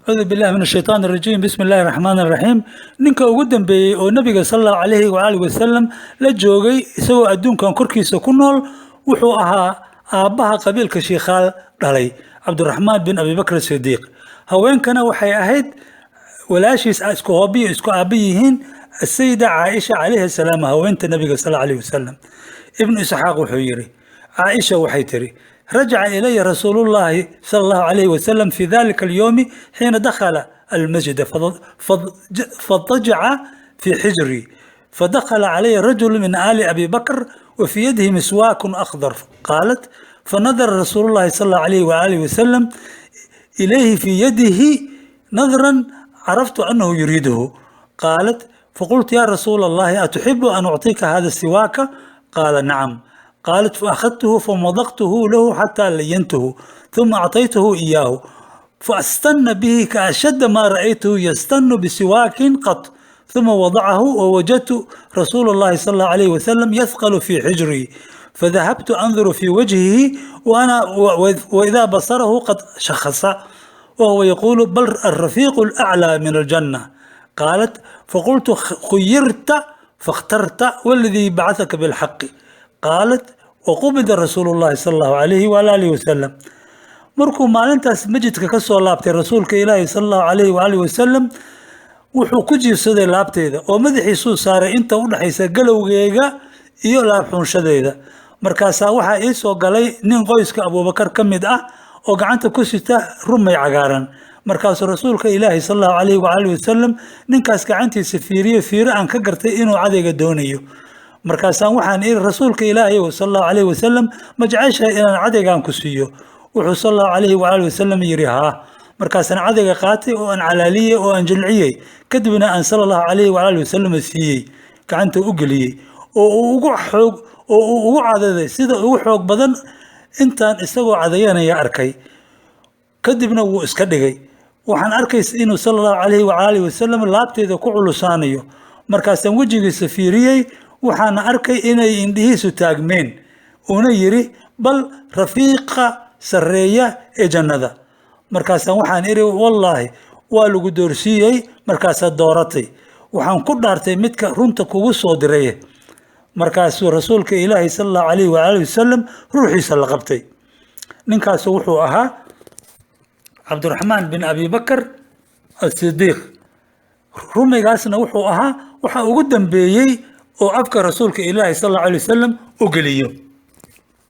Acuudu billahi min ashaytaan arajiim, bismi illaahi raxmaan raxiim. Ninka ugu dambeeyey oo nabiga sala allahu calayhi waaalih wasalam la joogay isagoo adduunkan korkiisa ku nool wuxuu ahaa aabbaha qabiilka Shiikhaal dhalay, Cabdiraxmaan bin Abibakr Sidiiq. Haweenkana waxay ahayd walaashiis isku hoobiyo isku aabba yihiin, asayida Caaisha calayhi salaam, haweenta nabiga sal alayhi wasalam. Ibnu Isxaaq wuxuu yidhi, Caaisha waxay tiri: rajaca ilaya rasuulullaahi sala allahu calayhi wasalam fi dalika alyowmi xiina dakhala almasjida, fadajaca fi xijri, fadakhala calaya rajulu min aali abi bakr wa fii yadihi miswaakun akhdar. Qaalat: fanadara rasuulullahi sala allahu calayhi waalihi wasalam ilayhi fii yadihi nadran caraftu anahu yuriiduhu. Qaalat: faqultu: ya rasuula allahi, atuxibu an ucطika hada siwaaka? Qaala: nacam. Qaalat: faakhadtuhu famadaqtuhu lahu xataa layantuhu, uma acطaytuhu iyaahu, faastana bihi kaashadda maa ra'aytuhu yastanu bisiwaakin qat, uma wadacahu, wawajadtu rasuula اllahi sala allahu alayh wasalam yahqalu fi xijrii, fadahabtu anduru fi wajhihi waana waidaa basarahu qad shakhasa, wahuwa yaquulu: bal alrafiiqu alaclى min aljanna. Qaalat: faqultu: khuyirta fakhtarta, waladii bacahaka bilxaqi. Qaalat: waqubida rasuulu llahi sala allahu alayhi waala alihi wasalam. Markuu maalintaas masjidka ka soo laabtay rasuulka ilaahi sala allahu alayhi waalihi wasalam, wuxuu ku jiibsaday laabteeda oo madaxiisuu saaray inta u dhexaysa galowgeega iyo laabxunshadeeda. Markaasaa waxaa ii soo galay nin qoyska Abuubakar ka mid ah oo gacanta ku sita rumay cagaaran. Markaasuu rasuulka ilaahi sala allahu calayhi waalihi wasalam ninkaas gacantiisa fiiriye fiiro aan ka gartay inuu cadayga doonayo. Markaasaan waxaan iri: rasuulka ilaahay sala allahu calayhi wasalam, ma jeceshahay inaan cadaygan ku siiyo? Wuxuu sala allahu calayhi waalihi wasalam yidhi: haa. Markaasaan cadayga qaatay oo aan calaaliyey oo aan jilciyey, kadibna aan sala allahu calayhi waalihi wasalam siiyey, gacanta u geliyey oo uu ugu xoog oo uu ugu cadaday sida ugu xoog badan intaan isagoo cadayanaya arkay. Kadibna wuu iska dhigay. Waxaan arkaysa inuu sala allahu calayhi waalihi wasalam laabteeda ku culusaanayo. Markaasaan wejigiisa fiiriyey, waxaana arkay inay indhihiisu taagmeen, uuna yidhi: bal rafiiqa sarreeya ee jannada. Markaasaan waxaan idhi: wallaahi, waa lagu doorsiiyey, markaasaad dooratay, waxaan ku dhaartay midka runta kugu soo diray. Markaasuu rasuulka ilaahi sala allahu calayhi waalihi wasalam ruuxiisa la qabtay. Ninkaasu wuxuu ahaa Cabdiraxmaan bin Abi Bakar Asidiiq. Rumaygaasna wuxuu ahaa waxa ugu dambeeyey oo afka rasuulka ilaahi sal allahu alay wasalam u geliyo.